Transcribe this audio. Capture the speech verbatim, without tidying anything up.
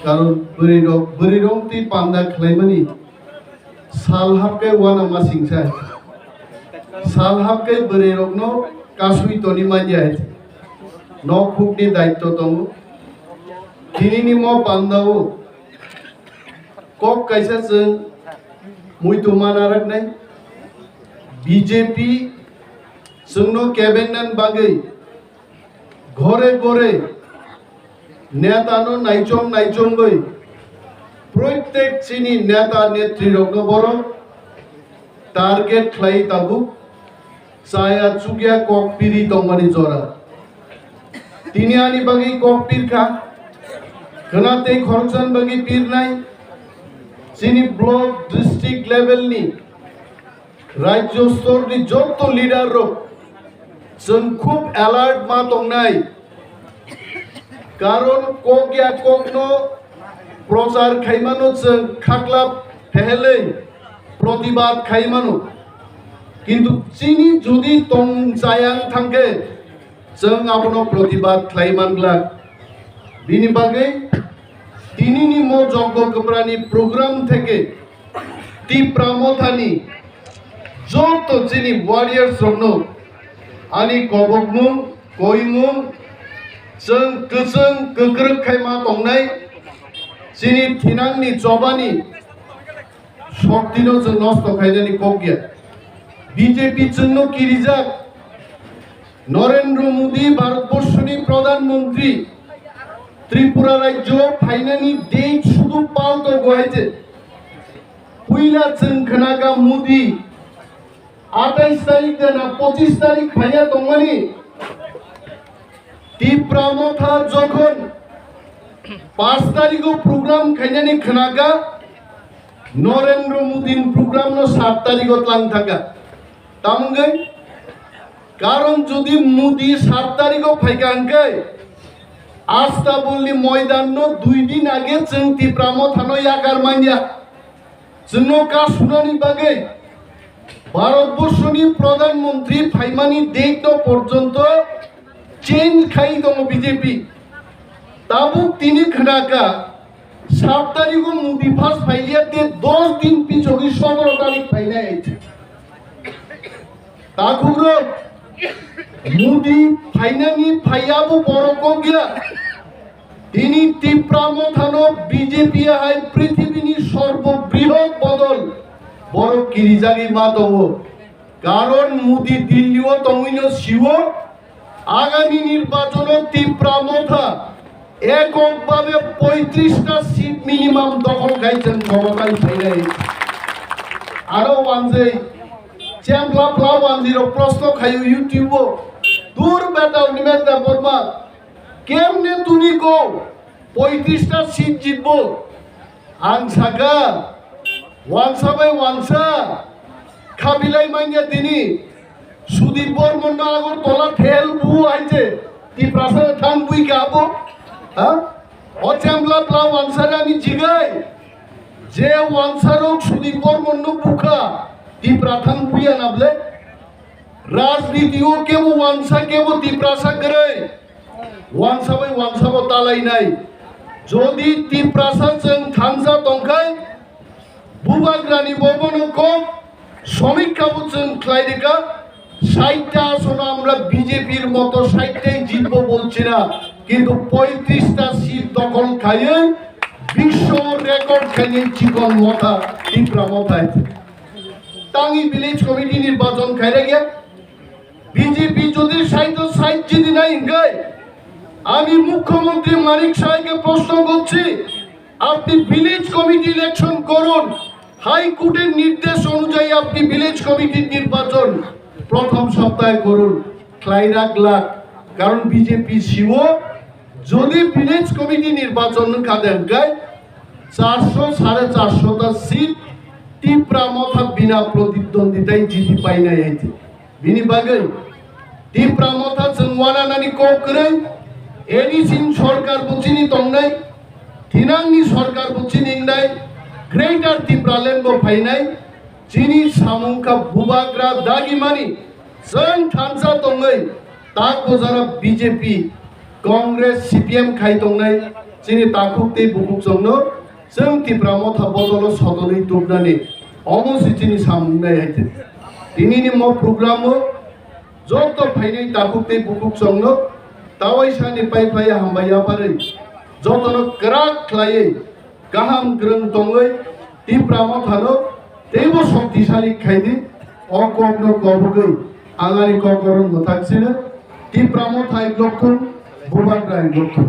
Karon bwrwi rok, bwrwi rok twi panda khlaimani sal hapkhe uanama singsa. Sal hapkhe bwrwi rokno kasui toni manya. Nok hukni daitto tongo. Tinini mo pandao kok kaisa chwng muitu mana raknai. B J P chwngno kebengnan bagwi ghore ghore netano naichong naichongwi proitek chini neta netrirokno borok target khlai tabuk chaya chukya kok piri tongmani jora. Tini ani bagwi kok pirkha, khwna tei khoroksan bagwi pirnai. Chini block, district level ni, rajyo stor ni joto leader rok chwng khub alert ma tongnai. Karon kok ya kokno prochar khaimano chwng khaklap phehelwi protibad khaimano. Kintu chini jodi tong chayang thangkhe chwng abono protibad khlai manglak. Bini bagwi tinini mo Joggo Kwprani program theke Tipra Mothani joto chini warriors rokno ani kobokmung, koimung, chwng kwchwng kwkrwk khai ma tongnai. Chini thinangni chobani shoktino chwng nosto khainani kok ya. B J P chwngno kirijak. Narendra Modi Bharatborshoni Pradhan Mantri Tripura rajyo phainani date sudu palto gohaije. Puila chwng khnaga Modi atais tarik dana pochis tarik phaiya tongmani. Tipra Motha jokhon paanch tarigo program khainani khnaga, Narendra Modi ni program no saat tarigo tlang thangkha. Tamungwi karon jodi Modi saat tarigo phaikha hwnkhe Astabulni moidan no dui din age chwng Tipra Mothano yakar manya. Chwngno ka sunani bagwi Bharatborshoni Pradhan Mantri phaimani date no porjonto change khai tongo B J P. Tabuk tini khwnaka saat tarigo Modi first phaiya te dos din pichogwi sotoro tarik phainai. Takhukrok Modi phainani phaiya bo borok kok ya. Tini Tipra Mothano B J P hai prithibini sorbo brihot bodol borok kirijagwi ma tongo. Karon Modi Delhi o tongwino siwo agami nirbachono Tipra Motha ekok babe poitrista seat minimum dokhol khai chwng khomotai phainai. Aro wanjwi chempla pla wanjwi rok prosto khaio YouTube o, "Dur beta Nimeta Borma, kemne tuni ko poitrista seat jitbo?" Ang saka, wansa bai wansa khabilai manya tini. Sudip Bormon no Agartala thel bu aije, Tiprasa thang bui ka abo? Ha? O chempla pla wansa rani jigai. Je wansa rok Sudip Bormon no bukha, Tipra thang buya nable? Rajniti o kebo wansa, kebo Tiprasa kwrwi. Wansa bai wansa bo talainai. Jodi Tiprasa chwng thansa tongkhai, Bubagrani bobono kok somikha bo chwng khlai rikha, ষাটটা আসনে আমরা বিজেপির মতো ষাটটাই জিতবো বলছি না, কিন্তু পঁয়ত্রিশটা সিট দখল খাইয়ে বিশ্ব রেকর্ড খাইয়ে চিকন মথা, টিপরা মথায়। Tangi village committee নির্বাচন খাইরা গিয়া বিজেপি যদি ষাট ষাট জিতে নাই হিংগাই, আমি মুখ্যমন্ত্রী মানিক সাহাকে প্রশ্ন করছি, আপনি ভিলেজ কমিটি ইলেকশন করুন, হাইকোর্টের নির্দেশ অনুযায়ী আপনি ভিলেজ কমিটির নির্বাচন প্রথম সপ্তাহে করুন। Khlai rak glak, karon B J P siwo jodi village committee nirbachon wngkha de hwnkhe charso, sare charso ta seat Tipra Motha bina protidwonditai jiti painai hai di. Bini bagwi Tipra Motha chwng wananani kok kwrwi, A D C ni sorkar bo chini tongnai, thinangni sorkar bo chini wngnai, Greater Tipraland bo phainai, chini samung kha bubagra dagimani, chwng thansa tongwi tak bojara B J P, Congress, C P M khai tongnai, chini takhuk tei bukhuk chwngno chwng Tipra Motha bodolo sotonwi tubnani omo se chini samung nai hai. Tinini mo program o joto phainai takhuk tei bukhuk chwngno tawai sani pai phlai hambai yaparwi jotono kwrak khlaiwi kaham kwrwng tongwi Tipra Mothano teibo shoktisali khaidi. O kokno kobogwi ang ani kok oro mwthak sino. Tipra Motha hai lokthung, Bubagra hai lokthung.